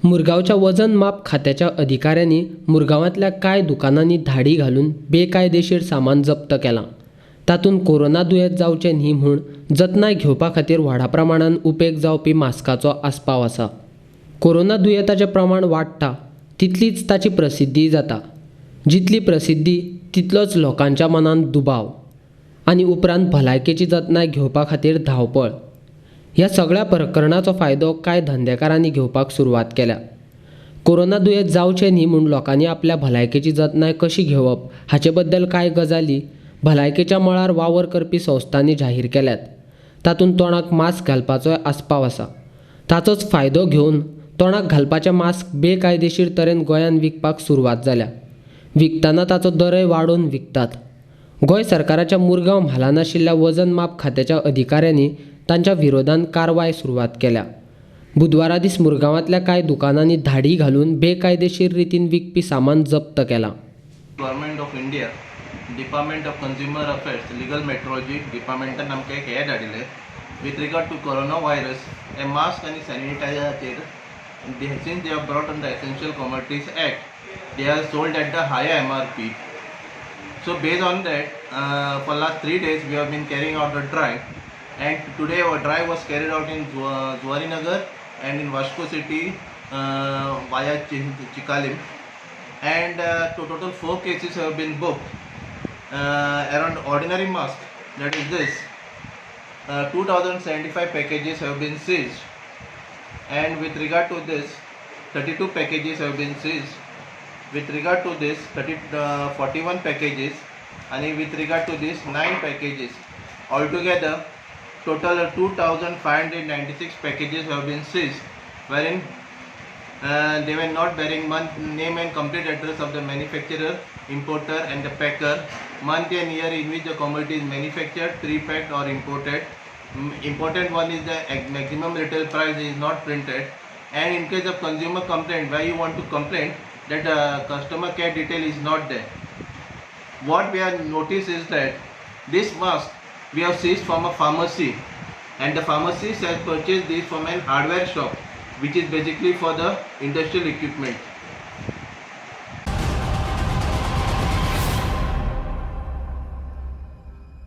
मुरगांवच्या वजन माप खात्याच्या अधिकाऱ्यांनी मुरगांवांतल्या कांय दुकानांनी धाडी घालून बेकायदेशीर सामान जप्त केलां. तातूंत कोरोना दुयेंत जावचें न्ही म्हूण जतनाय घेवपा खातीर व्हडा प्रमाणान उपेग जावपी मास्काचो आस्पाव आसा. कोरोना दुयेंताचें प्रमाण वाडटा तितलीच ताची प्रसिद्धीय जाता. जितली प्रसिद्धी तितलोच लोकांच्या मनांत दुबाव आनी उपरांत भलायकेची जतनाय घेवपा खातीर धांवपळ. ह्या सगळ्या प्रकरणाचो फायदो कांय धंदेकारांनी घेवपाक सुरवात केल्या. कोरोना दुयेंत जावचें न्ही म्हूण लोकांनी आपल्या भलायकेची जतनाय कशी घेवप हाचे बद्दल कांय गजाली भलायकेच्या मळार वावर करपी संस्थांनी जाहीर केल्यात. तातूंत तोंडाक मास्क घालपाचोय आस्पाव आसा. ताचोच फायदो घेवन तोंडाक घालपाचे मास्क बेकायदेशीर तरेन गोंयांत विकपाक सुरवात जाल्या. विकतना ताचो दरय वाडोवन विकतात. गोंय सरकाराच्या मुरगांव म्हालांत आशिल्ल्या वजन माप खात्याच्या अधिकाऱ्यांनी तांच्या विरोधांत कारवाय सुरवात केल्या. बुधवारा दीस मुरगांवांतल्या कांय दुकानांनी धाडी घालून बेकायदेशीर रितीन विकपी सामान जप्त केलां. Government of India, Department of Consumer Affairs, Legal Metrology डिपार्टमेंटान आमकां एक हें धाडिल्लें with regard to corona virus. हे मास्क आनी सॅनिटायझराचेर, since they are brought on the Essential Commodities Act, they are sold at the higher MRP. So based on that, for last 3 days we have been carrying out a drive, and today our drive was carried out in Zuarinagar and in Vasco city via Chicalim, and total four cases have been booked around ordinary mask, that is this. 2075 packages have been seized, and with regard to this, 32 packages have been seized. With regard to this, 30, 41 packages, and with regard to this, 9 packages. Altogether, total 2596 packages have been seized, wherein they were not bearing month, name and complete address of the manufacturer, importer and the packer, month and year in which the commodity is manufactured, pre-packed or imported. Important one is the maximum retail price is not printed, and in case of consumer complaint, where you want to complain, that customer care detail is not there. What we have noticed is that this mask we have seized from a pharmacy, and the pharmacist has purchased this from an hardware shop, which is basically for the industrial equipment.